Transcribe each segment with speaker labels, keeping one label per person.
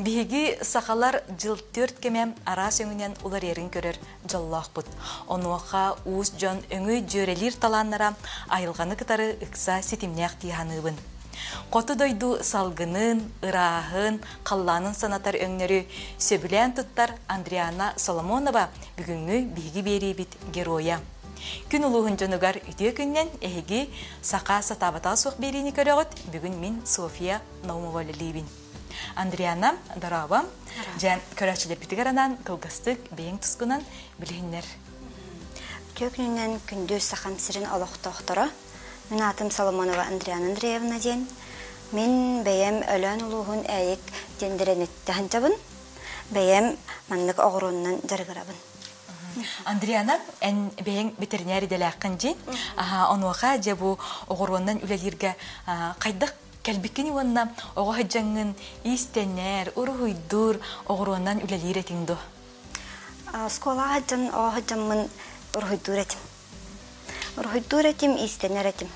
Speaker 1: Биһиги сахалар дьыл түөрт кэмэ араас өҥүнэн уларыйарын көрөр дьоллоохпут. Онуоха уус дьон өҥү дьүөрэлиир талааннара айылҕаны кытары ыкса ситимнээх дии саныыбын. Хоту дойду салгынын, ырааһын, халлаанын санатар өҥнөрү сөбүлээн туттар Андриана Соломонова бүгүҥҥү биһиги биэриибит геройа. Күн улууһун дьонугар үтүө күннэн эһиги саха сатаабатаҕа суох биэриини көрөҕүт. Бүгүн мин Софья Наумова үлэлиибин. Андриана, дорообо. Дьэ, көрөөччүлэрбитигэр анаан кылгастык бэйэҥ тускунан билиһиннэр.
Speaker 2: Үтүө күнүнэн күндү Сахам сирин олохтоохторо. Мин аатым Соломонова Андриана Андреевна диэн. Мин бэйэм Өлөөн улууһун Ээйик диэн дэриэбинэттэн сылдьабын. Бэйэм маннык оҕуруоннан дьарыгырабын.
Speaker 1: Андриана, эн бэйэҥ ветеринар идэлээххин дии. Онуоха дьэ бу оҕуруоннан үлэлииргэ хайдах кэлбиккин уонна оҕо сылдьаҥҥын иистэнэр, уруһуйдуур, оҕуруоннан үлэлиир этиҥ дуо?
Speaker 2: Оскуолаҕа сылдьан оҕо сылдьаммын уруһуйдуур этим. Уруһуйдуур этим, иистэнэр этим.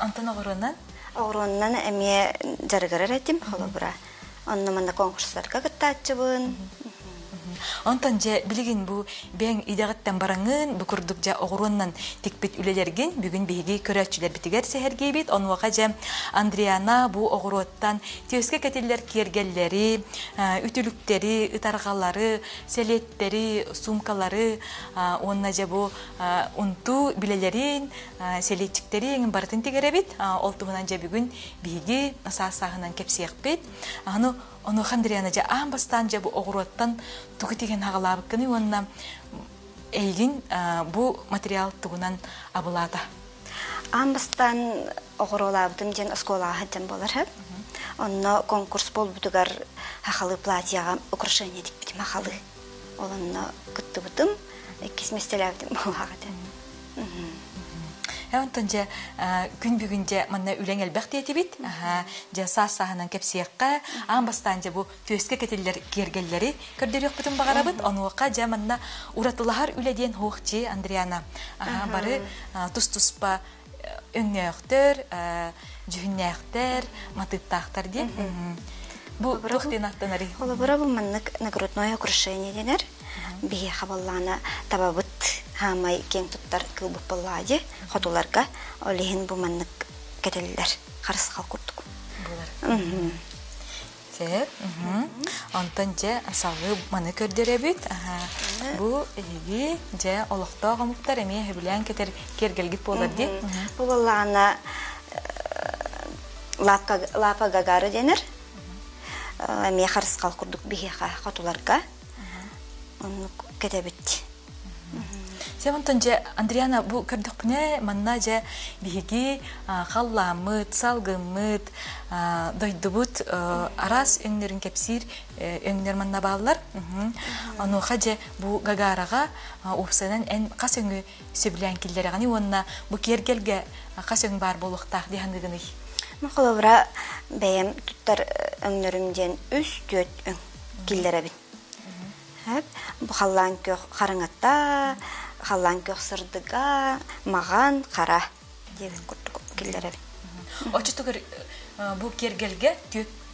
Speaker 1: Онтон оҕуруоннан?
Speaker 2: Оҕуруоннан эмиэ дьарыгырар этим, холобура. Онно манна конкурстарга кыттааччыбын.
Speaker 1: Онтон дьэ билигин бу бэйэҥ идэҕиттэн бараҥын, бу курдук дьэ оҕуруоннан тикпит үлэлэргин бүгүн биһиги көрөөччүлэрбитигэр сэһэргиибит. Онуоха дьэ Андриана бу оҕуруоттан түөскэ кэтиллэр киэргэллэри, үтүлүктэри, ытарҕалары, сэлиэттэри, суумкалары уонна дьэ бу унтуу билэлэрин, сэлиэтчиктэри эҥин барытын тигэрэбит. Ол туһунан дьэ бүгүн биһиги саас-сааһынан кэпсиэхпит. Аны онуоха Андриана дьэ аан бастаан дьэ бу оҕуруоттан тугу тигэн аҕалаабыккыный уонна эйигин бу материал тугунан абылаата?
Speaker 2: Аан бастаан оҕуруолаабытым диэн оскуолаҕа сылдьан буолар. Онно конкурс буолбутугар хахалы платьеҕа украшение тикпитим хахалы. Ол онно кыттыбытым, иккис миэстэлээбитим буоллаах этэ.
Speaker 1: Онтон дьэ күн бүгүн дьэ манна үлэҥ элбэх диэтибит. Дьэ саас сааһынан кэпсиэххэ. Аан бастаан дьэ бу түөскэ кэтиллэр киэргэллэри көрдөрүөхпүтүн баҕарабыт. Онуоха дьэ манна уратылаһар үлэ диэн хуохчи Андриана. Бары тус-туспа өҥнөөхтөр, дьүһүннээхтэр, матыыптаахтар диэн. Бу туох диэн аттанарый?
Speaker 2: Холобура бу маннык нагрудное украшение дэнэр. Биһиэхэ буоллаҕына табабыт хаамай киэҥ туттар кыылбыт буоллаҕа дии хотуларга. Ол иһин бу маннык кэтэллэр харысхал курдук.
Speaker 1: Булар. Сөп. Онтон дьэ салгыы маны көрдөрөбүт. Бу эһиги дьэ олохтоох омуктар эмиэ сөбүлээн кэтэр киэргэлгит буолар дии.
Speaker 2: Бу буоллаҕына лапа гагары дэнэр. Эмиэ харысхал курдук биһиэхэ хотуларга. Оннук кэтэбит.
Speaker 1: Сэ онтон дьэ Андриана бу көрдөхпүнэ манна дьэ биһиги халлааммыт, салгыммыт, дойдубут араас өҥнөрүн кэпсиир өҥнөр манна бааллар. Онуоха дьэ бу Гагараҕа уопсайынан эн хас өҥү сөбүлээн киллэрэҕиний уонна бу киэргэлгэ хас өҥ баар буолуохтаах дии саныыгыный?
Speaker 2: Холобура, бэйэм туттар өҥнөрүм диэн үс-түөрт өҥ киллэрэбин. Бу халлаан күөх хараҥата, халлаан күөх сырдыга, маҕан, хара диэбит курдук киллэрэбин.
Speaker 1: Оччотугар бу киэргэлгэ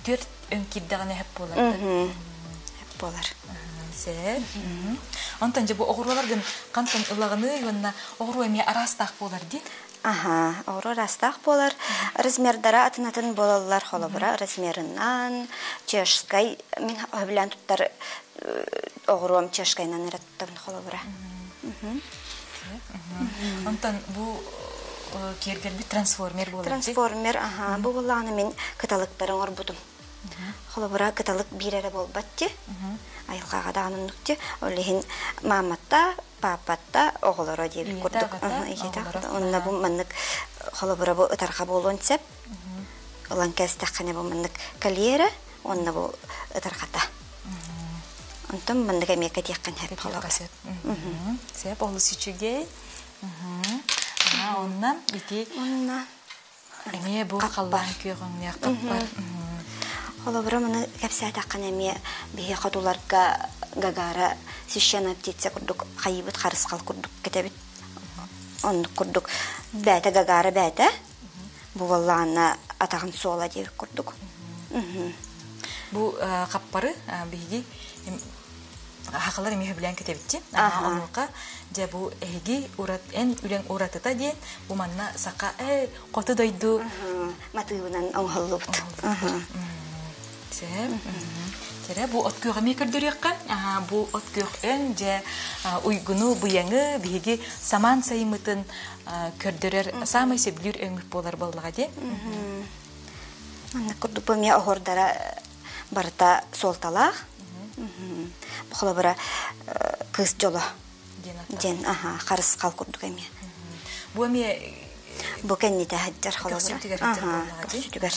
Speaker 1: түөрт өҥ киирдэҕинэ сөп буолар
Speaker 2: Сөп буолар.
Speaker 1: Сөп. Онтон дьэ бу оҕуруоларгын хантан ылаҕыный уонна оҕуруо эмиэ араастаах буолар дии?
Speaker 2: Аһаа, оҕуруо араастаах буолар. Размердара атын-атын буолаллар. Холобура, размерынан чешскай, мин сөбүлээн туттар оҕуруом чешскайынан эрэ туттабын холобура.
Speaker 1: Онтон бу киэргэлбит трансформер буолар
Speaker 2: Трансформер, аһаа, бу буоллаҕына мин кыталыктары оҥорбутум. Холобура, кыталык биир эрэ буолбат дии. Айылҕаҕа даҕаны оннук дии. Ол иһин мааматта паапатта оҕолоро диэбит курдук ийэтэ онно бу маннык холобура бу ытарҕа буолуон сөп ылан кээстэххинэ бу маннык кэлиэрэ уонна бу ытарҕата онтон маннык эмиэ кэтиэххин сөп холобура
Speaker 1: сөп олус үчүгэй онно ити
Speaker 2: онно
Speaker 1: Эмиэ бу халлаан күөх өҥнөөх хаппар.
Speaker 2: Холобура, маны кэпсээтэххинэ эмиэ биһи хотуларга Гагара священная птица курдук хайыыбыт харысхал курдук кэтэбит. Оннук курдук бээтэ Гагара бээтэ бу буоллаҕына атаҕын суола диэбит курдук.
Speaker 1: Бу хаппары биһиги хахалар эмиэ сөбүлээн кэтэбитчи. Онуоха дьэ бу эһиги урат эн үлэҥ уратыта диэн бу манна саха э хоту дойду
Speaker 2: матыыбынан оҥоһуллубут.
Speaker 1: Сөп. Тэрэ бу от күөх эмиэ көрдөрүөххэ. Бу от күөх өҥ дьэ уйгуну быйаҥы биһиги самаан сайыммытын көрдөрөр саамай сөбүлүүр өҥмүт буолар буоллаҕа дии.
Speaker 2: Маннык курдук бу эмиэ оһуордара барыта суолталаах. Холобура кыыс дьоло диэн аха харысхал курдук эмиэ.
Speaker 1: Бу эмиэ
Speaker 2: бу кэннитэ сылдьар холобура.
Speaker 1: Көхсүтүгэр.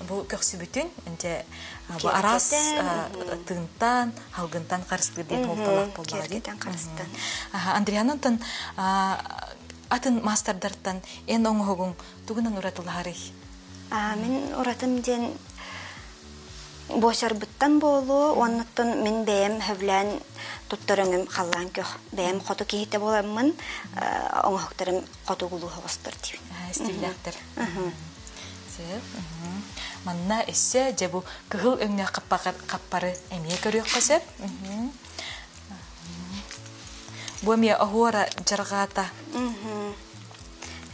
Speaker 1: Бу көхсүбүтүн инче бу араас тыынтан, халгынтан харыстыыр диэн суолталаах буоллаҕа дии.
Speaker 2: харыстан.
Speaker 1: Андрианантан атын маастардартан эн оҥоһугуҥ тугунан уратылаһарый?
Speaker 2: Мин уратым диэн буочарбыттан буолуо уоннаттан мин бэйэм сөбүлээн туттар өҥүм халлаан күөх. Бэйэм хоту киһитэ буоламмын оҥоһуктарым хотугулуу оҕустар диибин.
Speaker 1: Стиллээхтэр. Сөп. Манна өссө дьэ бу кыһыл өҥнөөх хаппары эмиэ көрүөххэ сөп. Бу эмиэ оһуора дьарҕаата.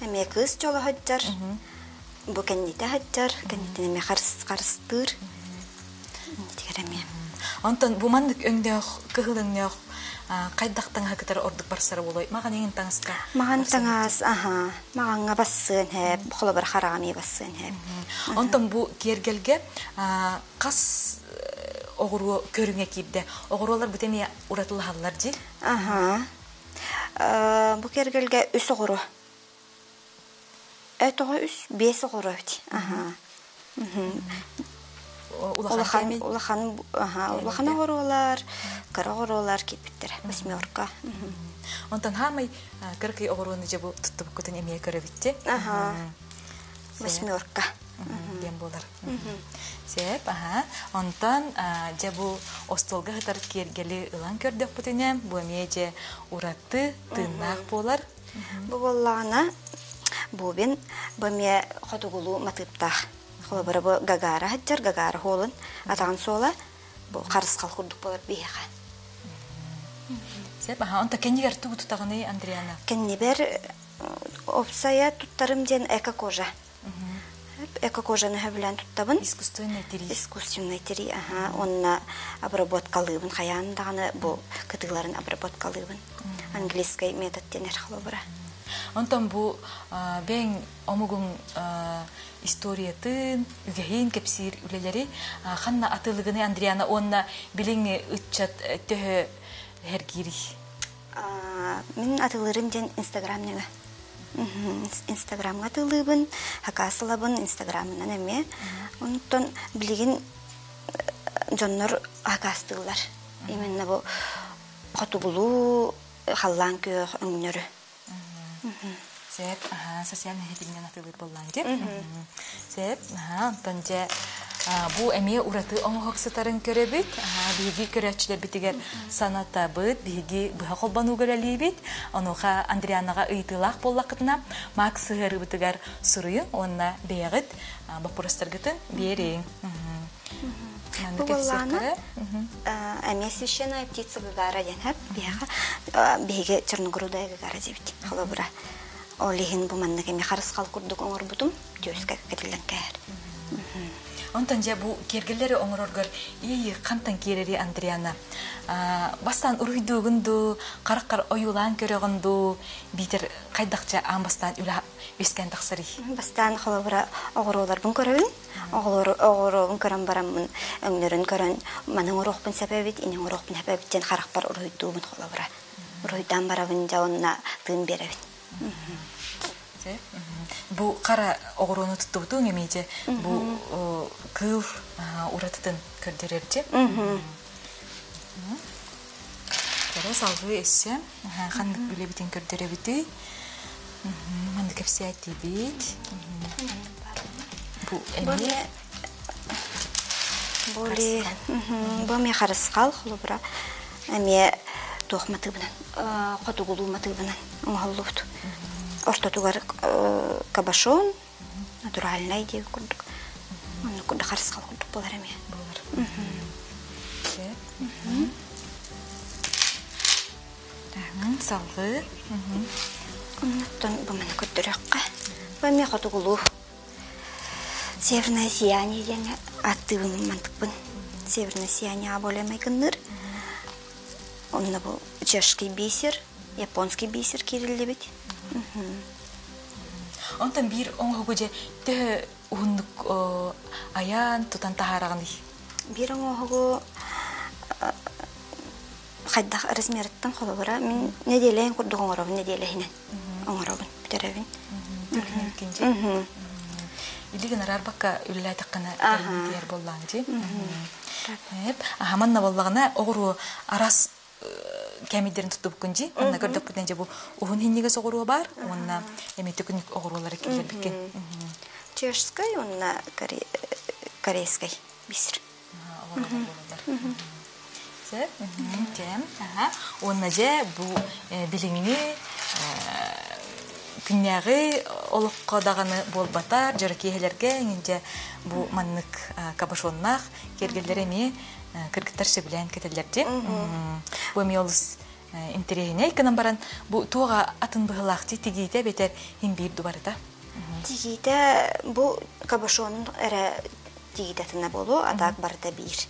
Speaker 2: Эмиэ кыыс дьоло сылдьар. Бу кэннитэ сылдьар, кэннитин эмиэ харыстыыр. Иннитигэр эмиэ.
Speaker 1: Онтон бу маннык өҥнөөх, кыһыл өҥнөөх хайдах таҥаһы кытары ордук барсара буолуой? Маҕан иҥин таҥаска.
Speaker 2: Маҕан таҥас, аха, маҕаҥҥа бассыан хэп, холобур хараҕа эмиэ бассыан хэп.
Speaker 1: Онтон бу киэргэлгэ хас оҕуруо көрүҥэ киирдэ? Оҕуруолар бу эмиэ уратылаһаллар дии?
Speaker 2: Аха. Бу киэргэлгэ үс оҕуруо. Тоҕо үс, биэс оҕуруо эбит. Аха.
Speaker 1: Улахан
Speaker 2: улахан улахан оҕуруолар, кыра оҕуруолар киирбиттэрэ. Восьмерка.
Speaker 1: Онтон хаамай кыракый оҕуруону дьэ бу туттубуккутун эмиэ көрөбүт
Speaker 2: Аха. Восьмерка.
Speaker 1: Диэн буолар. Сөп, аха. Онтон дьэ бу остуолга сытар киэргэли ылан көрдөхпүтүнэ, бу эмиэ дьэ ураты тыыннаах буолар.
Speaker 2: Бу буоллаҕына, бубин бу эмиэ хотугулуу матыыптаах. Холобура бу Гагара сылдьар, Гагара суолун атаҕын суола бу харысхал курдук буолар биһиэхэ.
Speaker 1: Сөп, аха. Онто кэннигэр тугу тутаҕыный, Андриана?
Speaker 2: Кэннибэр опсайа туттарым диэн эко-кожа. Эко-кожаны сөбүлээн туттабын.
Speaker 1: Искусственный тирии.
Speaker 2: Искусственный тирии, аха. Уонна обработкалыыбын хайаан даҕаны бу кытыыларын обработкалыыбын. Английскай метод диэнэр холобура.
Speaker 1: Онтон бу бэйэҥ омугуҥ историятын, үгэһин кэпсиир үлэлэри ханна атыылыгыный Андриана уонна билиҥҥи ыччат төһө сэргиирий?
Speaker 2: Мин атыылыырым диэн Инстаграм нөҥө. Инстаграмҥа атыылыыбын, хакас ылабын Инстаграмынан эмиэ. Онтон билигин дьоннор хакастыыллар. Именно бу хотугулуу халлаан күөх өҥнөрү.
Speaker 1: Сөп, социальный сетинэн атыылыыр буоллаан дии. Сөп, онтон дьэ бу эмиэ ураты оҥоһук сытарын көрөбүт. Биһиги көрөөччүлэрбитигэр санатабыт, биһиги быһа холбонууга үлэлиибит. Онуоха Андрианаҕа ыйытыылаах буоллаххытына, Макс сыһыарыыбытыгар суруйуҥ уонна бэйэҕит боппуруостаргытын биэриҥ.
Speaker 2: Бу буоллаҕына эмиэ священная птица Гагара диэн сөп биһиэхэ биһиги Черногорудая Гагара диэбит холобура ол иһин бу маннык эмиэ харысхал курдук оҥорбутум түөскэ кэтиллэн кээһэр.
Speaker 1: Онтон дьэ бу киэргэллэри оҥороргор ии хантан киирэри Андриана бастаан уруһуйдуугун дуу, хараххар ойуулаан көрөҕүн дуу, биитэр хайдахча аан бастаан үлэ үөскээн тахсарый?
Speaker 2: Бастаан холобура оҕуруоларбын көрөбүн. Оҕуруобун көрөн бараммын өҥнөрүн көрөн маны оҥоруохпун сөп эбит, ини оҥоруохпун сөп эбит диэн харахпар уруһуйдуубун холобура. Уруһуйдаан барабын дьэ уонна тыын биэрэбин.
Speaker 1: Бу хара оҕуруону туттубутуҥ эмиэ дьэ бу кыыл уратытын көрдөрөр дьэ. Кэрэ салгыы өссө ханнык үлэбитин көрдөрөбүтүй? Маннык кэпсээтибит. Бу эмиэ
Speaker 2: Боли бу эмиэ харысхал холобура эмиэ туох матыыбынан хотугулуу матыыбынан оҥоһуллубут. Ортотугар кабошон натуральнай диэки курдук. Оннук курдук харысхал курдук буолар эмиэ.
Speaker 1: Буолар. Салгыы.
Speaker 2: Оннуттан бу маны көрдөрөххө. Бу эмиэ хотугулуу. Северное сияние диэн аттыыбын мантыкпын. Северное сияние более майгынныыр. Онно бу чешский бисер, японский бисер киириллибит.
Speaker 1: Онтон биир оҥоһугу дьэ төһө уһуннук айан тутан таһаараҕыный?
Speaker 2: Биир оҥоһугу хайдах размерыттан холобура мин нэдиэлэйин курдук оҥоробун нэдиэлэ иһинэн оҥоробун бүтэрэбин.
Speaker 1: Илигин араарбакка үлэлээтэххинэ тиийэр буоллаҕыҥ дии. Аха манна буоллаҕына оҕуруо араас кэмидерин туттубуккун дии. Манна көрдөхпүтүнэ дьэ бу уһун хиннигэс оҕуруо баар уонна эмиэ төкүнүк оҕуруолары киллэрбиккин.
Speaker 2: Чешскай уонна корейскай бисер.
Speaker 1: Сөп. Кэм. Уонна дьэ бу билиҥҥи күннээҕи олоххо даҕаны буолбатар дьоро киэһэлэргэ дьэ бу маннык кабошоннаах киэргэллэри эмиэ кыргыттар сөбүлээн кэтэллэр дии. Бу эмиэ олус интэриэһинэй гынан баран бу туоҕа атын быһыылаах дии тигиитэ эбэтэр иһин биир дубарыта.
Speaker 2: Тигиитэ бу кабошонун эрэ тигиитэтинэ буолуо, а так барыта биир.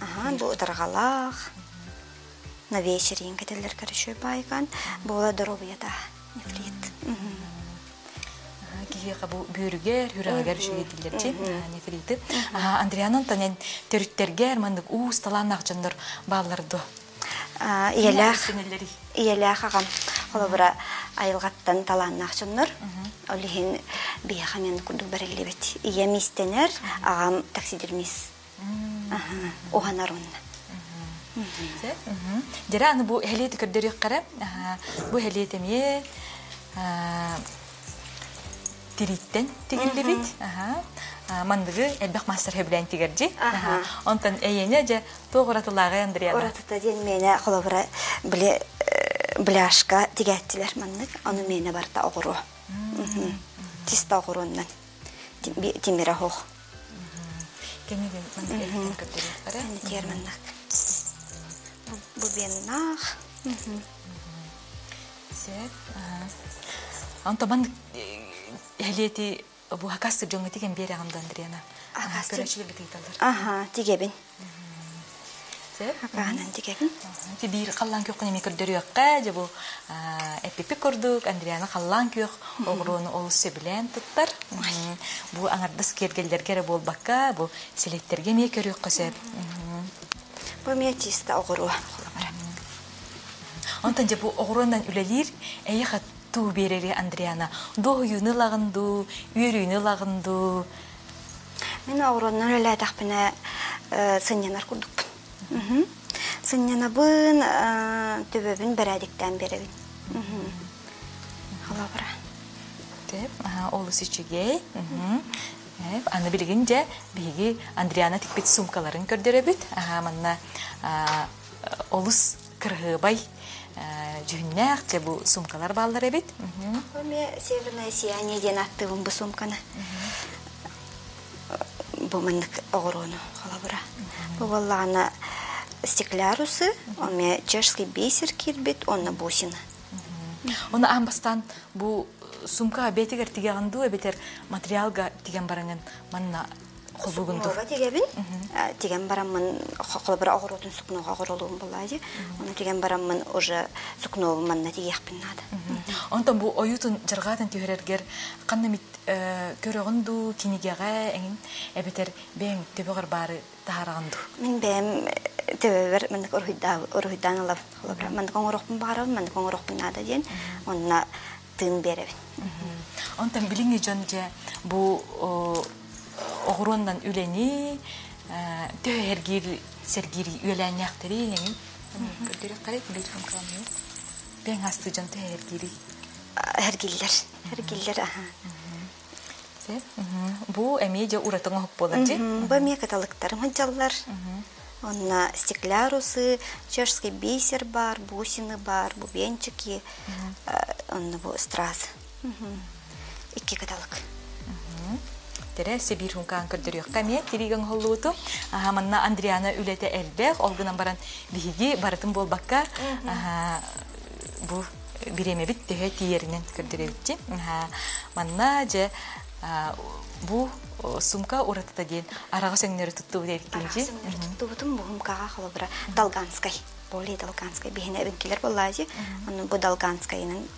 Speaker 2: Аха, бу ытарҕалаах, на вечер кэтэллэр короче байкан, буола доруобуйата нефрит.
Speaker 1: Киһиэхэ бу бүөрүгэр, сүрэҕигэр үчүгэйдиллэрчи нефриты. Андриан Антонен төрүттэргэр маннык уус талааннаах дьоннор бааллар дуо?
Speaker 2: Ийэлээх ийэлээх аҕам холобура айылҕаттан талааннаах дьоннор. Ол иһин биһиэхэ мен курдук бэриллибит. Ийэм иистэнэр, аҕам таксидермист. Уһанар онно.
Speaker 1: Дьэрэ аны бу эһэлиэти көрдөрүөххэрэ. Бу эһэлиэт эмиэ тирииттэн тигиллибит. Мандыгы элбэх маастар сөбүлээн тигэрдьи. Онтон эйиэнэ дьэ туох уратылааҕый Андреана?
Speaker 2: Уратыта диэн миэнэ холобура били бляшка тигээччилэр маннык. Ону миэнэ барыта оҕуруо. Чисто оҕуруоннан. Тимирэ оһох.
Speaker 1: Кэнигин маннык эһэтин көрдөрүөххэрэ.
Speaker 2: Кэнитигэр маннык. Бу беннаах.
Speaker 1: Сөп. Онто маннык эһэлиэти бу хакас дьоҥҥо тиген биэрэҕин да Андриана? Көрөөччүлэр битийталлар.
Speaker 2: Аха, тигебин.
Speaker 1: Сөп.
Speaker 2: Хакаһынан тигебин.
Speaker 1: Ти биир халлаан күөххүн эмиэ көрдөрүөххэ, дьэ бу эппиппит курдук Андриана халлаан күөх оҕуруону олус сөбүлээн туттар. Бу аҥардас киэргэллэргэ эрэ буолбакка, бу силиттэргэ эмиэ көрүөххэ сөп.
Speaker 2: Бу эмиэ чисто оҕуруо холобура.
Speaker 1: Онтон дьэ бу оҕуруонан үлэлиир эйиэхэ туу биэрэри Андриана дуоһуйууну ылаҕын дуу, үөрүүнү ылаҕын дуу?
Speaker 2: Мин оҕуруонан үлэлээтэхпинэ сынньанар курдукпун. Сынньанабын, төбөбүн бэрээдиктээн биэрэбин. Холобура.
Speaker 1: Тэп, олус үчүгэй. Аны билигин дьэ биһиги Андриана тикпит суумкаларын көрдөрөбүт. Манна олус кыраһыабай дьүһүннээх дьэ бу суумкалар бааллар эбит.
Speaker 2: Эмиэ Северное сияние диэн ааттыыбын бу суумканы. Бу маннык оҕуруону холобура. Бу буоллаҕына стеклярусы, эмиэ чешский бисер киирбит уонна бусина.
Speaker 1: Оны аан бастаан бу сумка бээтигэр тигэҕин дуу эбэтэр материалга тигэн бараҥын манна холбуугун дуу?
Speaker 2: Сукноҕа тигэбин. Тигэн бараммын холобура оҕуруотун сукноҕа оҕуролуум буоллаа дии. Ону тигэн бараммын уже сукнобун манна тигиэхпин наада.
Speaker 1: Онтон бу ойуутун дьарҕаатын түһэрэргэр ханна эмит көрөҕүн дуу, кинигэҕэ эҥин эбэтэр бэйэҥ төбөҕөр баары таһаараҕын дуу?
Speaker 2: Мин бэйэм төбөбөр маннык уруһуйдаан ылабын. Холобура, маннык оҥоруохпун баҕарабын, маннык оҥоруохпун наада диэн. Онно тыын биэрэбин.
Speaker 1: Онтон билиҥҥи дьон дьэ бу оҕуруоннан үлэни төһө эргиир сэргиир үөлээннээхтэрий эҥин көрдөрүөххэ биир хамкаламмыт бэйэҥ астыы дьон төһө эргиирий
Speaker 2: Эргиллэр. Эргиллэр, аха.
Speaker 1: Бу эмиэ дьэ ураты оҥоһук буолар дии.
Speaker 2: Бу эмиэ кыталыктарым сылдьаллар. Онно стеклярусы, чешский бисер бар, бусины бар, бубенчики, онно бу страз. Икки кыталык.
Speaker 1: Тере Сибиир хункаан көрдөрүөххэ эмиэ тириигэ оҥоһуллубуту. Манна Андриана үлэтэ элбэх, ол гынан баран биһиги барытын буолбакка бу бириэмэбит төһө тиийэринэн көрдөрөбүтчи. Манна дьэ бу сумка уратыта диэн араҕас өҥнөрү туттубут эбиккинчи.
Speaker 2: Араҕас өҥнөрү туттубутум бу сумкаҕа холобура Долганскай. Более Долганскай биһиэнэ эбинкилэр буоллаачы. Онно бу Долганскайынан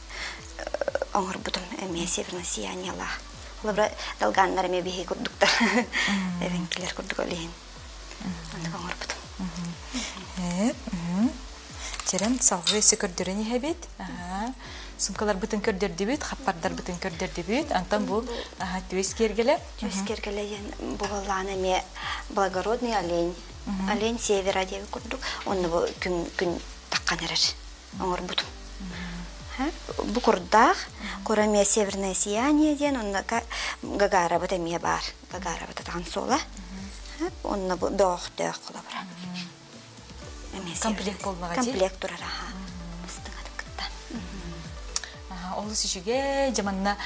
Speaker 2: оҥорбутум эмиэ северное сияниелаах. Холобура долганнар эмиэ биһи курдуктар. Эбинкилэр курдук ол иһин. Оннук оҥорбутум.
Speaker 1: Чэрэн салгыы өссө көрдөрөн иһэбит. Сумкаларбытын көрдөрдүбүт, хаппардарбытын көрдөрдүбүт. Антон бу түөс киэргэлэ.
Speaker 2: Түөс киэргэлэ диэн бу буоллаҕына эмиэ благородный олень. Олень севера диэби курдук. Онно бу күн күн таххан эрэр оҥорбутум. Бу курдаах, кура эмиэ северное сияние диэн, онно Гагарабыт эмиэ баар. Гагарабыт атаҕын суола. Онно бу бөҕөхтөөх холобура.
Speaker 1: Комплект буоллаҕа
Speaker 2: Комплект турар аха. Ыстыҥатын кытта.
Speaker 1: Олус үчүгэй, дьэ манна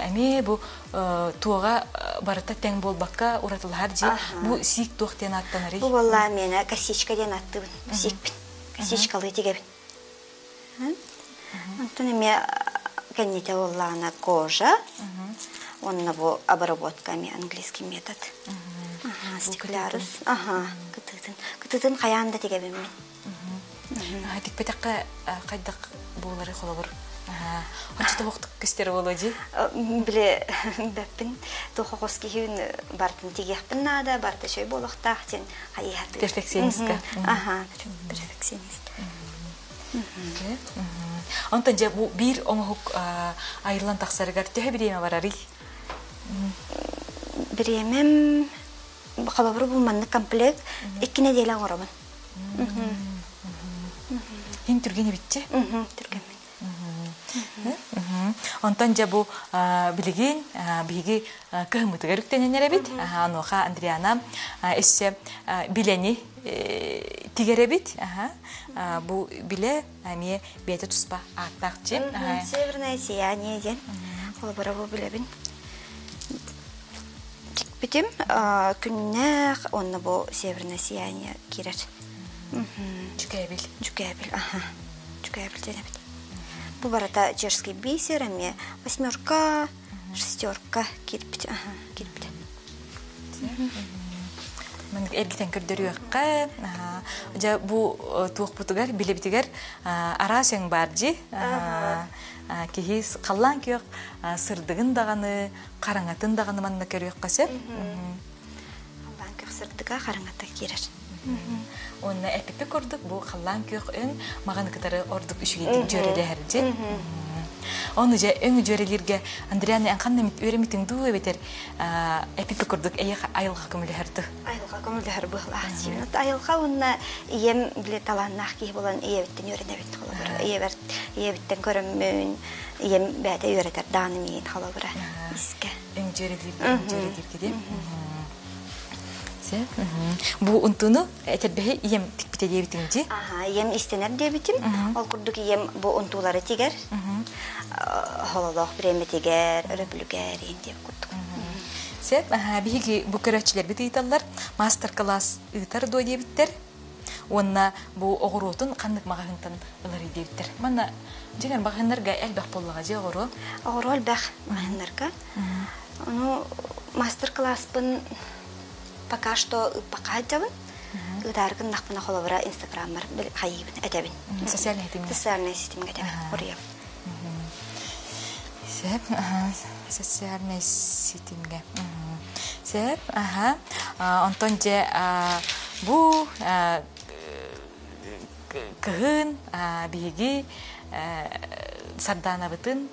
Speaker 1: эмиэ бу туоҕа барыта тэҥ буолбакка уратылаһар дьиэ. Бу сиик туох диэн ааттанарый?
Speaker 2: Бу буолла миэнэ косичка диэн аттыбын. Сиикпин. Косичкалыы тигэбин. Онтон эмиэ кэннитэ буоллаҕына кожа, уонна бу обработка эмиэ английский метод. Стеклярус, аха, кытыытын. Кытыытын хайаан да тигэбин мин.
Speaker 1: Тикпэтэххэ хайдах буолары холобур? Хоччо тобохтук көстөр буолуо дии?
Speaker 2: Били бэппин туох хос киһин бартын тигиэхпин наада, барта шөй буолуохтаах диэн хайыһатыы.
Speaker 1: Перфекционистка.
Speaker 2: Аха, перфекционист.
Speaker 1: Онтон дьэ бу биир оҥоһук айыллан тахсарыгар төһө бириэмэ барарый?
Speaker 2: Бириэмэм холобур бу маннык комплект икки нэдиэлэ оҥоробун.
Speaker 1: Хин түргэн эбитчи?
Speaker 2: Түргэммин.
Speaker 1: Онтон дьэ бу билигин биһиги кыһыммытыгар үктэнэн эрэбит. Онуоха Андриана өссө билэни тигэрэбит. Бу билэ эмиэ бэйэтэ туспа ааттаах дьиэ.
Speaker 2: Северное сияние диэн. Холобура бу билэбин. Тикпитим күннээх уонна бу северное сияние киирэр.
Speaker 1: Дьүкээбил.
Speaker 2: Дьүкээбил, аха. Дьүкээбил диэн эбит. Бу барыта чешский бисер эмиэ восьмерка, шестерка киирбит, аха, киирбит.
Speaker 1: Маннык эргитэн көрдөрүөххэ. Дьэ бу туохпутугар, билэбитигэр араас өҥ баар дьи. Киһи халлаан күөх сырдыгын даҕаны, хараҥатын даҕаны манна көрүөххэ сөп.
Speaker 2: Халлаан күөх сырдыга хараҥата киирэр.
Speaker 1: Уонна эпипи курдук бу халлаан күөх өҥ маҕаны кытары ордук үчүгэйдик дьүөрэлэһэр дьи. Ону дьэ өҥ дьүөрэлииргэ Андриана эн ханна үөрэммитиҥ дуу эбэтэр эпипи курдук эйиэхэ айылҕа көмөлөһөр дуу?
Speaker 2: Айылҕа көмөлөһөр быһылаах диибин. Айылҕа уонна ийэм били талааннаах киһи буолан ийэбиттэн үөрэнэбин холобура. Ийэбэр ийэбиттэн көрөммүн ийэм бэйэтэ үөрэтэр даҕаны миигин холобура искэ.
Speaker 1: Өҥ дьүөрэлииргэ өҥ дьүөрэлииргэ дии. Бу унтуну этэрбэһи ийэм тикпитэ диэбитиҥ дии?
Speaker 2: Аха, ийэм истэнэр диэбитим. Ол курдук ийэм бу унтуулары тигэр. Хололоох бириэмэтигэр, өрөбүлүгэр иин диэбит курдук.
Speaker 1: Сөп, биһиги бу көрөөччүлэрбит ыйыталлар, мастер-класс ыытар дуо диэбиттэр. Уонна бу оҕуруотун ханнык маҕаһыынтан ыларый диэбиттэр. Манна дьиҥэр маҕаһыыннарга элбэх буоллаҕа дьиэ оҕуруо.
Speaker 2: Оҕуруо элбэх маҕаһыыннарга. Ону мастер-класспын пока что ыыппакка сылдьабын. Ыытаары гыннахпына холобура инстаграммар хайыыбын этэбин.
Speaker 1: Социальный ситимҥэ.
Speaker 2: Социальный ситимҥэ этэбин, хоруйабын.
Speaker 1: Сөп, социальный ситимҥэ. Сөп, аха. Онтон дьэ бу кыһын биһиги сардаанабытын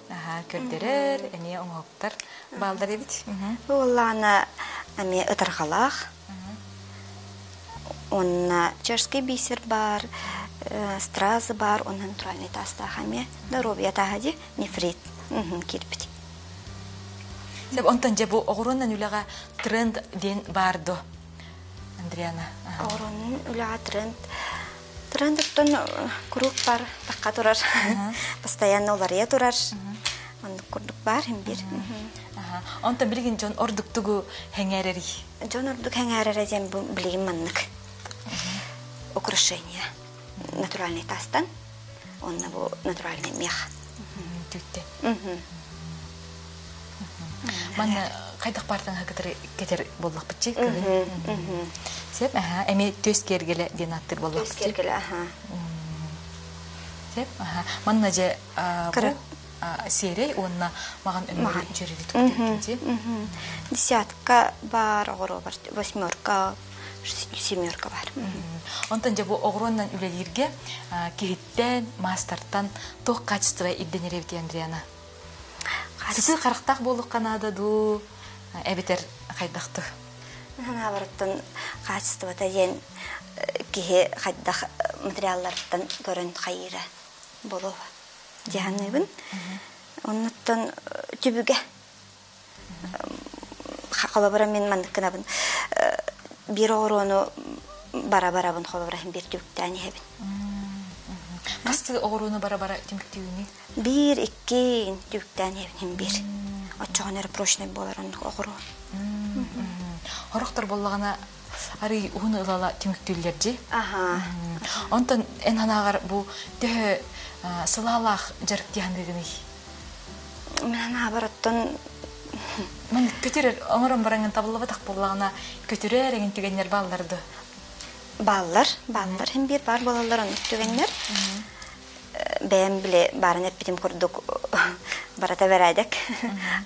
Speaker 1: көрдөрөр, эмиэ оҥоһуктар бааллар эбит.
Speaker 2: Бу буоллаҕына эмиэ ытарҕалаах. Уонна чешский бисер баар, стразы баар, уонна натуральный таастаах эмиэ. Доруобуйа тааһа дии, нефрит киирбит.
Speaker 1: Сөп, онтон дьэ бу оҕуруонан үлэҕэ тренд диэн баар дуо, Андриана?
Speaker 2: Оҕуруонан үлэҕэ тренд тренд оттон куруук бар тахха турар, постоянно уларыйа турар. Оннук курдук баар хим биир.
Speaker 1: Онтон билигин дьон ордук тугу сэҥээрэрий?
Speaker 2: Дьон ордук сэҥээрэрэ диэн бу билигин маннык украшение натуральный таастан уонна бу натуральный мех.
Speaker 1: Түүттэн. Манна хайдах баартан кытары кетер буоллахпытчы кыһын. Сеп, аха, эми төс киэргэлэ диэн ааттыыр буоллахпытчы.
Speaker 2: Төс киэргэлэ, аха.
Speaker 1: Сеп, аха. Манна же бу сиэрэй уонна маҕан өҥнөрү дьүөрэлии туттар
Speaker 2: Десятка бар, оҕуруо бар, восьмерка, семерка бар.
Speaker 1: Онтон дьэ бу оҕуруоннан үлэлииргэ киһиттэн, маастартан туох качество ирдэнэр эбитий, Андриана? Сытыы харахтаах буолуохха наада дуу, эбэтэр хайдахтыы?
Speaker 2: Санаабарыттан качествота диэн киһи хайдах материалларыттан көрөн хайыыра буолуо дьаһаныыбын. Оннуттан түбүгэ. Холобура мин маннык гынабын. Биир оҕуруону бара-барабын холобура иһин биир түбүктээн иһэбин.
Speaker 1: Хас оҕуруону бара-бара түмүктүүнүй?
Speaker 2: Биир, икки түбүктээн иһэбин иһин биир. Оччоҕуна эрэ прочный буолар оннук оҕуруо.
Speaker 1: Хорохтор буоллаҕына арый уһун ылала түмүктүүллэр дии.
Speaker 2: Аха.
Speaker 1: Онтон эн санааҕар бу төһө сылаалаах дьарык дии
Speaker 2: Мин санаабар оттон
Speaker 1: Мин көтүрэр оҥорон бараҥын табыллыбатах буоллаҕына көтүрэр эҥин түгэннэр бааллар дуо?
Speaker 2: Бааллар, бааллар. Һин биир баар буолаллар оннук түгэннэр. Бэйэм били баарын эппитим курдук барыта бэрээдэк.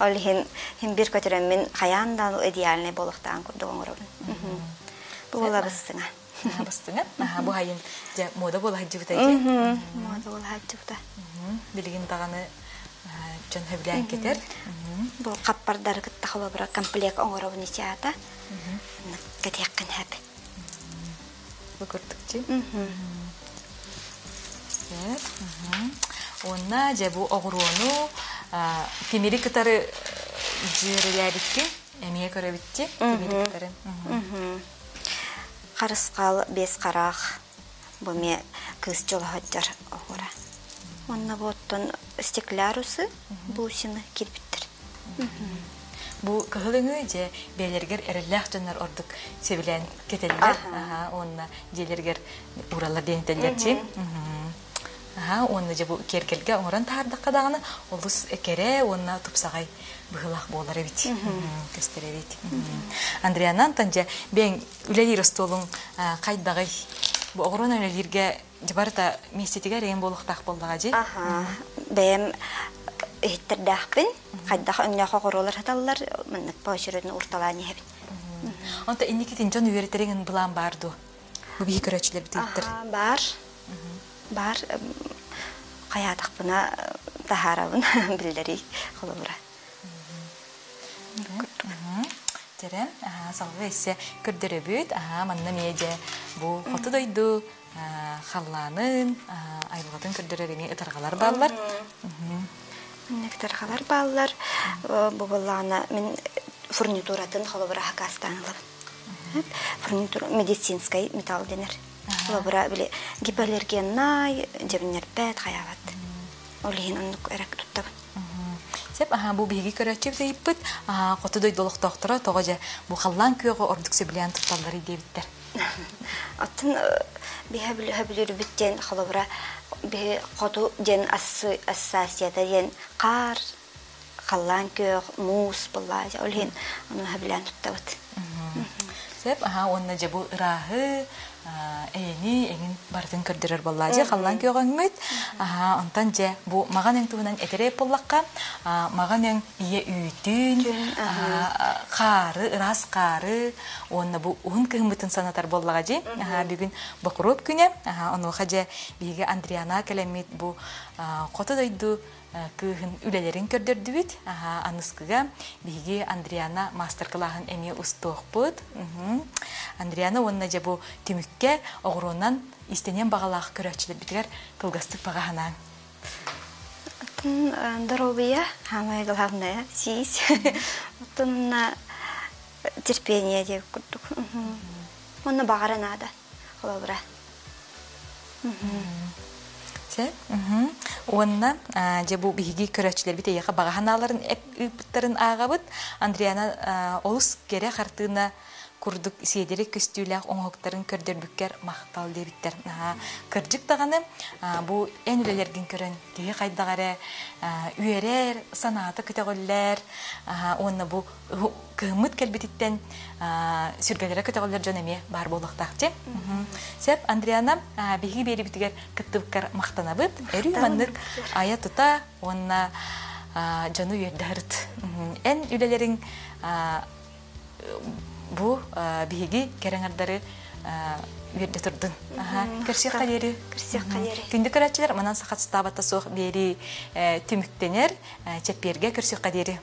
Speaker 2: Ол иһин һин биир көтүрэммин хайаан да идеальный буолуохтааҕын курдук оҥоробун. Бу буола быстыҥа.
Speaker 1: Быстыҥа. Аха, бу хайын дьэ муода буола сылдьыбыта дии.
Speaker 2: Муода буола сылдьыбыта.
Speaker 1: Билигин даҕаны дьон сөбүлээн кэтэр.
Speaker 2: Бу хаппардары кытта холобура комплект оҥоробун ити аата. Кэтиэххин сөп.
Speaker 1: Бу курдукчу. Уонна дьэ бу оҕуруону тимири кытары дьүөрэлээбиккин эмиэ көрөбүтчи тимири кытары.
Speaker 2: Харысхал бес харах бу эмиэ кыыс дьолоһоддьор оҕура. Уонна бу оттон стеклярусы бусины киирбиттэр.
Speaker 1: Бу кыһыл өҥү дьэ бэйэлэригэр эрэллээх дьоннор ордук сөбүлээн кэтэллэр. Уонна дьиэлэригэр уураллар диэн этэллэр дии. Аха, уонна дьэ бу киэргэлгэ оҥорон таһаардахха даҕаны олус кэрэ уонна тупсаҕай быһыылаах буолар эбит. Көстөр эбит. Андриана Антон дьэ бэйэҥ үлэлиир остуолуҥ хайдаҕый? Бу оҕуруон үлэлииргэ дьэ барыта миэстэтигэр эйэн буолуохтаах буоллаҕа дии.
Speaker 2: Аха, бэйэм иһиттэрдээхпин. Хайдах өҥнөөх оҕуруолар сыталлар, маннык поочередно урталаан иһэбин.
Speaker 1: Онто инникитин дьон үөрэтэриҥин былаан баар дуо? Бу биһи көрөөччүлэрбит ыйыттар.
Speaker 2: Баар. Баар. Хайаатахпына таһаарабын биллэрий холобура.
Speaker 1: Терен, салгыы эссе көрдөрөбүт. Аха, манна медиа бу хоту дойду халлаанын, айылҕатын көрдөрөр эмиэ ытарҕалар бааллар.
Speaker 2: Маннык ытарҕалар бааллар. Бу буоллаҕына мин фурнитуратын холобура хакаастаан ылабын. Фурнитура медицинскай металл дэнэр. Холобура били гипоаллергеннай, дьэбиннэрбэт, хайаабат. Ол иһин оннук эрэ туттабын.
Speaker 1: Сеп, аха, бу биһиги көрөөччүбүт ыйыппыт, хоту дойду олохтоохторо тоҕо дьэ бу халлаан күөҕү ордук сөбүлээн тутталларый диэбиттэр.
Speaker 2: Оттон биһи сөбүлүүрбүт диэн холобура биһи хоту диэн ассоциацията диэн хаар, халлаан күөх, муус буоллаа ол иһин ону сөбүлээн туттабыт.
Speaker 1: Сөп, аха, уонна дьэ бу ырааһы, эйэни, эҥин барытын көрдөрөр буоллаа дьэ халлаан күөҕөҥмүт. Аха, онтон дьэ бу маҕан өҥ туһунан этэрэ буоллахха, маҕан өҥ ийэ үүтүн, хаары, ыраас хаары уонна бу уһун кыһыммытын санатар буоллаҕа дии. Бүгүн Бокуруоп күнэ. Онуоха дьэ биһиги Андриана кэлэммит бу хоту дойду кыыһын үлэлэрин көрдөрдүбүт. Аныскыга биһиги Андриана маастар-кылааһын эмиэ устуохпут. Андриана уонна дьэ бу түмүккэ оҕуруонан истэниэн баҕалаах көрөөччүлэрбитигэр кылгастык баҕа санааҥ.
Speaker 2: Оттон доруобуйа самое главное сиис. Оттон терпение диэбит курдук. Онно баҕара наада, холобура.
Speaker 1: Сөп. Уонна дьэ бу биһиги көрөөччүлэрбит эйиэхэ баҕа санааларын ыыппыттарын ааҕабыт. Андриана олус кэрэ хартыына курдук сиэдэрэй көстүүлээх оҥоһуктарын көрдөрбүккэр махтал диэбиттэр. Кырдьык даҕаны бу эн үлэлэргин көрөн киһи хайдах эрэ үөрэр, санаата көтөҕүллэр уонна бу кыһыммыт кэлбититтэн сүргэлэрэ көтөҕүллэр дьон эмиэ баар буолуохтаах дии. Сөп, Андриана, биһиги биэрибитигэр кыттыбыккар махтанабыт. Өрүү маннык айа-тута уонна дьону үөрдэ Эн үлэлэриҥ бу биһиги кэрэҥэрдары үөрдэ турдун. Көрсүөххэ диэри.
Speaker 2: Көрсүөххэ диэри.
Speaker 1: Күндү көрөөччүлэр, манан саха сатаабата суох биэрии түмүктэнэр. Чэппиэргэ көрсүөххэ диэри.